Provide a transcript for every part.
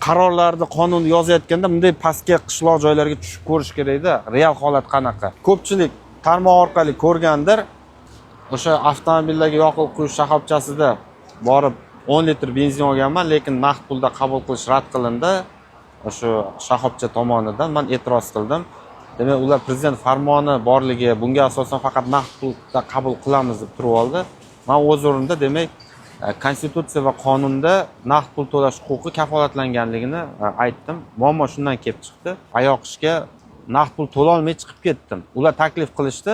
Qarorlarni, qonunni yozayotganda bunday pastga, qishloq joylarga tushib ko'rish kerakda, real holat qanaqa. Ko'pchilik tarmoq orqali ko'rgandir, o'sha avtomobillarga yoqilg'i quyish shoxobchasida borib 10 litr benzin olganman, lekin naqd pulda qabul qilish rad qilindi o'sha shoxobcha tomonidan. Man e'tiroz qildim. Demak, ular prezident farmoni borligi, bunga asosan faqat naqd pulda qabul qilamiz deb turib oldi. Man o'z o'rnimda, demak, konstitutsiya va qonunda naqd pul to'lash huquqi kafolatlanganligini aytdim. Muammo shundan kelib chiqdi. Ayoqishga naqd pul to'lolmay chiqib ketdim. Ular taklif qilishdi,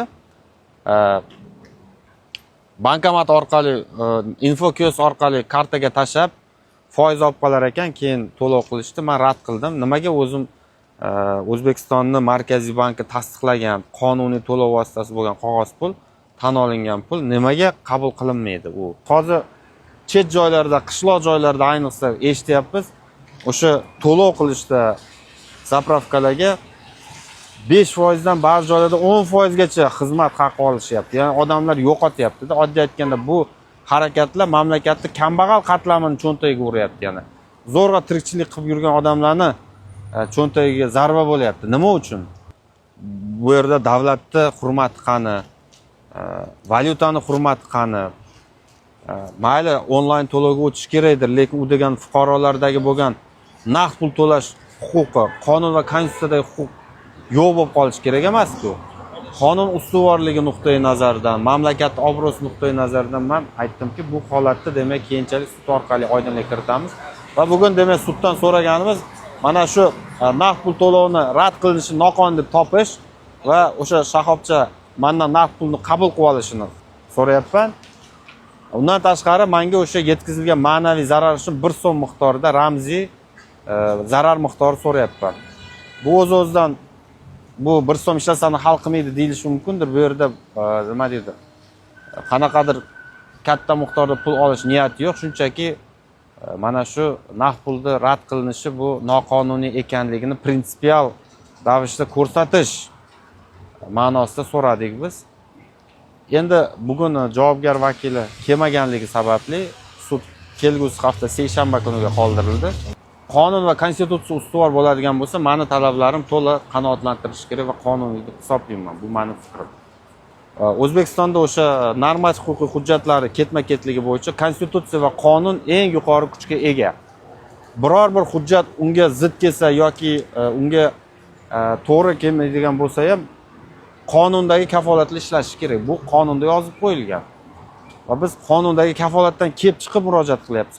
bankomat orqali, infokiosk orqali kartaga tashlab, foiz olib qolar ekan, keyin to'lov qilishdi. Man rad qildim. Nimaga o'zim O'zbekistonni Markaziy banki tasdiqlagan qonuniy to'lov vositasi bo'lgan qog'oz pul, tan olingan pul nimaga qabul qilinmaydi? U hozir chet joylarda, qishloq joylarda ayniqsa eshityapmiz, o'sha to'lov qilishda заправка larga 5 foizdan, ba'zi joylarda 10 foizgacha xizmat haqi olishyapti. Ya'ni odamlar yo'qotyaptida. Oddiy aytganda, bu harakatlar mamlakatni kambag'al qatlamini cho'ntagiga uryapti. Yana zo'rg'a tirikchilik qilib yurgan odamlarni cho'ntagiga zarba bo'lyapti. Nima uchun? Bu yerda davlatni hurmati qani? Valyutani hurmati qani? Mayli, onlayn to'lovga o'tish kerakdir, lekin u degan fuqarolardagi bo'lgan naqd pul to'lash huquqi, qonun va konstitutsiyadagi huquq yo'q bo'lib qolishi kerak emasku. Qonun ustuvorligi nuqtai nazaridan, mamlakat obro'si nuqtai nazaridan man aytdimki, bu holatda, demak, keyinchalik sud orqali oydinlik kiritamiz. Va bugun, demak, suddan so'raganimiz mana shu naqd pul to'lovini rad qilinishi noqonuniy deb topish va o'sha shoxobcha mandan naqd pulni qabul qilib olishini so'rayapman. Undan tashqari, manga o'sha yetkazilgan ma'naviy zarar uchun 1 so'm miqdorida ramziy zarar miqdori so'rayapman. Bu o'z o'zidan bu 1 so'm hech narsani hal qilmaydi deyilishi mumkindir. Bu yerda nima deydi, qanaqadir katta miqdorda pul olish niyati yo'q, shunchaki mana shu naqd pulni rad qilinishi bu noqonuniy ekanligini prinsipial ravishda ko'rsatish ma'nosida so'radik biz. Endi bugun javobgar vakili kelmaganligi sababli sud kelgusi hafta seshanba kuniga qoldirildi. Qonun va konstitutsiya ustuvor bo'ladigan bo'lsa, mani talablarim to'la qanoatlantirishi kerak va qonuniy deb hisoblayman. Bu mani fikrim. O'zbekistonda o'sha normativ huquqiy hujjatlari ketma ketligi bo'yicha konstitutsiya va qonun eng yuqori kuchga ega. Biror bir hujjat unga zid kelsa yoki unga to'g'ri kelmaydigan bo'lsa ham, qonundagi kafolatlar ishlashi kerak. Bu qonunda yozib qo'yilgan va biz qonundagi kafolatdan kelib chiqib murojaat qilyapmiz.